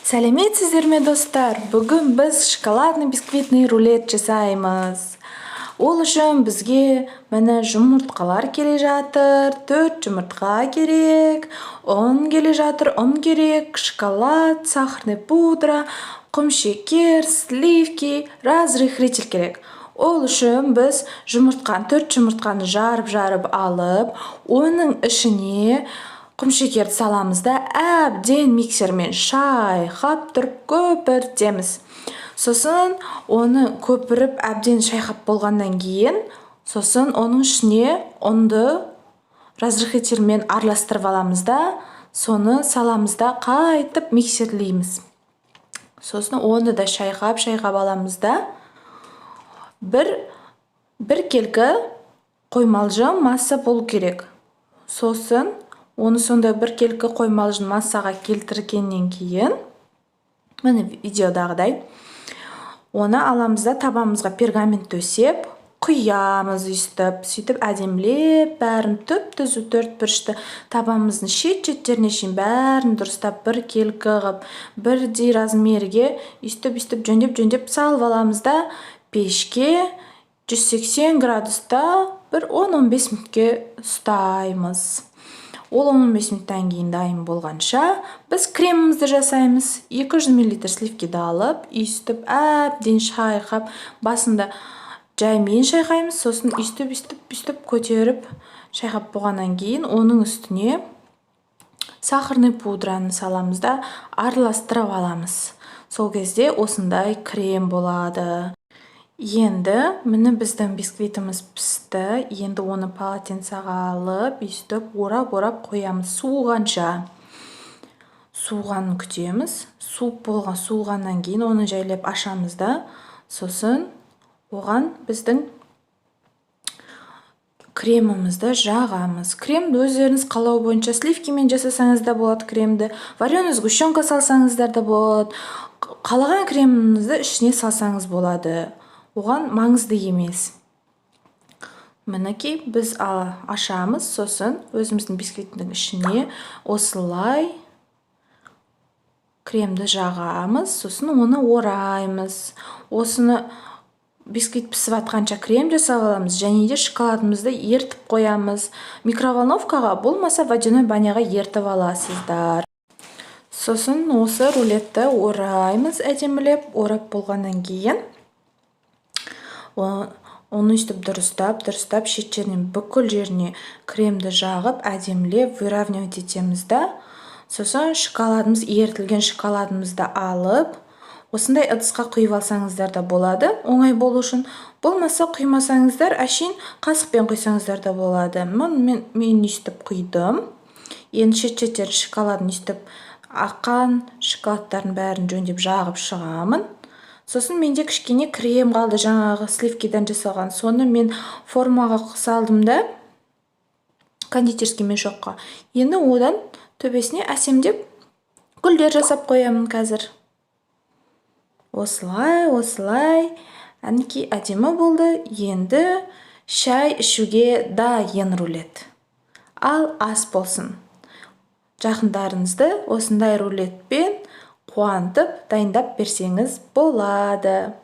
Сәлеметсіздер ме, достар! Бүгін біз шоколадный бисквитный рулет жасаймыз. Ол үшін бізге, міне, жұмыртқалар келе жатыр, төрт жұмыртқа керек, ұн келе жатыр, ұн керек, шоколад, сахарный пудра, құмшекер, сливки, разрыхлитель керек. Ол үшін біз жұмыртқаны, төрт жұмыртқаны жарып-жарып алып, оның ішіне құмшекерді саламыз да, әбден миксермен шайқап тұрып көпіртеміз. Сосын оны көпіріп, әбден шайқап болғаннан кейін, сосын оның ішіне ұнды разрыхлительмен араластырып аламыз да, соны саламыз да, қайтып миксерлейміз. Сосын оны да шайқап шайқап аламыз да, бір біркелкі қоймалжың масса болу керек. Сосын оны сондай біркелкі қоймалжың массаға келтіргеннен кейін, міне, видеодағыдай, оны аламыз да, табамызға пергамент төсеп құямыз өйстіп. Сөйтіп әдемілеп бәрін түп түзу төрт бұрышты табамыздың шет шеттеріне шейін бәрін дұрыстап, біркелкі қылып, бірдей размерге өйстіп өйстіп жөндеп жөндеп салып аламыз да, пешке 180 градуста бір 10-15 минутке ұстаймыз. Ол 10-15 минуттан кейін дайын болғанша, біз кремімізді жасаймыз. 200 мл сливкиді алып, өйстіп әбден шайқап, басында жаймен шайқаймыз, сосын өйстіп өйстіп өйстіп көтеріп шайқап болғаннан кейін, оның үстіне сахарный пудраны саламыз да, араластырып аламыз. Сол кезде осындай крем болады. Енді, міне, біздің бисквитіміз пісті. Енді оны полотенцаға алып, өйстіп орап орап қоямыз суығанша. Суығанын күтеміз. Суып болған, суығаннан кейін оны жайлап ашамыз да, сосын оған біздің кремімізді жағамыз. Кремді өздеріңіз қалау бойынша сливкимен жасасаңыз да болады, кремді вареный сгущенка салсаңыздар да болады, қалаған креміңізді ішіне салсаңыз болады, оған маңызды емес. Мінекей, біз ашамыз, сосын өзіміздің бисквиттің ішіне осылай кремді жағамыз, сосын оны ораймыз. Осыны бисквит пісіп жатқанша крем жасап аламыз және де шоколадымызды ертіп қоямыз. Микроволновкаға, болмаса водяной баняға ертіп аласыздар. Сосын осы рулетті ораймыз әдемілеп. Орап болғаннан кейін, оны өйстіп дұрыстап дұрыстап шет жерінен, бүкіл жеріне кремді жағып, әдемілеп выравнивать етеміз да, сосын шоколадымыз, ерітілген шоколадымызды алып, осындай ыдысқа құйып алсаңыздар да болады оңай болу үшін, болмаса құймасаңыздар, әшейін қасықпен құйсаңыздар да болады. Мен өйстіп құйдым. Енді шет шеттерін шоколадын, өйстіп аққан шоколадтардың бәрін жөндеп жағып шығамын. Сосын менде кішкене крем қалды, жаңағы сливкидан жасалған. Соны мен формаға салдым да, кондитерский мешокқа. Енді одан төбесіне әсемдеп гүлдер жасап қоямын қазір. Осылай, осылай, әнекей, әдемі болды. Енді шай ішуге дайын рулет. Ал ас болсын! Жақындарыңызды осындай рулетпен қуантып, дайындап берсеңіз болады.